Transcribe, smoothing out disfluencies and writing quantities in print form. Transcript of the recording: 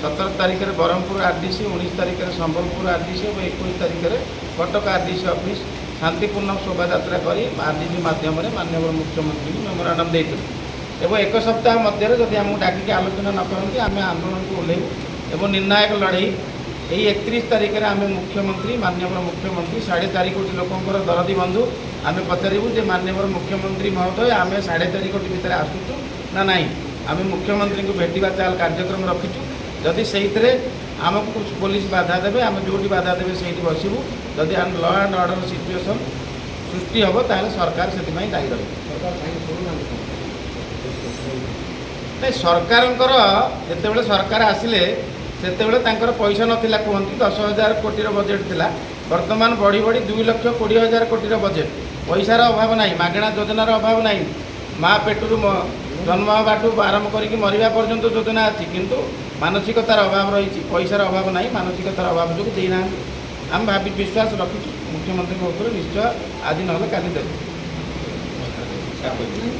17 ତାରିଖରେ ବ୍ରହ୍ମପୁର ଆର୍ଡିସି, 19 ତାରିଖରେ ସମ୍ବଲପୁର ଆର୍ଡିସି ଏବଂ 21 ତାରିଖରେ କଟକ ଆର୍ଡିସି ଅଫିସ୍ ଶାନ୍ତିପୂର୍ଣ୍ଣ ଶୋଭାଯାତ୍ରା କରି ଆର୍ଡିସି ମାଧ୍ୟମରେ ମାନ୍ୟବର ମୁଖ୍ୟମନ୍ତ୍ରୀଙ୍କୁ ମେମୋରାଣ୍ଡମ୍ ଦେଇଥିଲୁ। ଏବଂ ଏକ ସପ୍ତାହ ମଧ୍ୟରେ ଯଦି ଆମକୁ ଡାକିକି ଆଲୋଚନା ନ କରନ୍ତି, ଆମେ ଆନ୍ଦୋଳନକୁ ଓହ୍ଲେଇବୁ ଏବଂ ନିର୍ଣ୍ଣାୟକ ଲଢ଼େଇ ଏଇ 31 ତାରିଖରେ ଆମେ ମୁଖ୍ୟମନ୍ତ୍ରୀ, ମାନ୍ୟବର ମୁଖ୍ୟମନ୍ତ୍ରୀ, 4.5 କୋଟି ଲୋକଙ୍କର ଦରଦୀ ବନ୍ଧୁ, ଆମେ ପଚାରିବୁ ଯେ ମାନ୍ୟବର ମୁଖ୍ୟମନ୍ତ୍ରୀ ମହୋଦୟ, ଆମେ 4.5 କୋଟି ଭିତରେ ଆସୁଛୁ ନା ନାହିଁ? ଆମେ ମୁଖ୍ୟମନ୍ତ୍ରୀଙ୍କୁ ଭେଟିବା ଚାଲ କାର୍ଯ୍ୟକ୍ରମ ରଖିଛୁ। ଯଦି ସେଇଥିରେ ଆମକୁ ପୋଲିସ ବାଧା ଦେବେ, ଆମେ ଯେଉଁଠି ବାଧା ଦେବେ ସେଇଠି ବସିବୁ। ଯଦି ଲ ଆଣ୍ଡ ଅର୍ଡ଼ର ସିଚୁଏସନ୍ ସୃଷ୍ଟି ହେବ, ତାହେଲେ ସରକାର ସେଥିପାଇଁ ଦାୟୀ ରହିବ। ସରକାର କାହିଁକି ଶୁଣୁନାହାନ୍ତି? ନାଇଁ, ସରକାରଙ୍କର ଯେତେବେଳେ ସରକାର ଆସିଲେ, ସେତେବେଳେ ତାଙ୍କର ପଇସା ନଥିଲା କୁହନ୍ତି। 10,000 କୋଟିର ବଜେଟ୍ ଥିଲା, ବର୍ତ୍ତମାନ ବଢ଼ି ବଢ଼ି 2,20,000 କୋଟିର ବଜେଟ୍। ପଇସାର ଅଭାବ ନାହିଁ, ମାଗଣା ଯୋଜନାର ଅଭାବ ନାହିଁ। ମା ପେଟରୁ ଜନ୍ମ ହେବାଠୁ ଆରମ୍ଭ କରିକି ମରିବା ପର୍ଯ୍ୟନ୍ତ ଯୋଜନା ଅଛି, କିନ୍ତୁ ମାନସିକତାର ଅଭାବ ରହିଛି। ପଇସାର ଅଭାବ ନାହିଁ, ମାନସିକତାର ଅଭାବ ଯୋଗୁଁ ଦେଇନାହାନ୍ତି। ଆମେ ଭାବି ବିଶ୍ୱାସ ରଖିଛୁ ମୁଖ୍ୟମନ୍ତ୍ରୀଙ୍କ ଉପରେ, ନିଶ୍ଚୟ ଆଜି ନହେଲେ କାଲି ଦେବେ।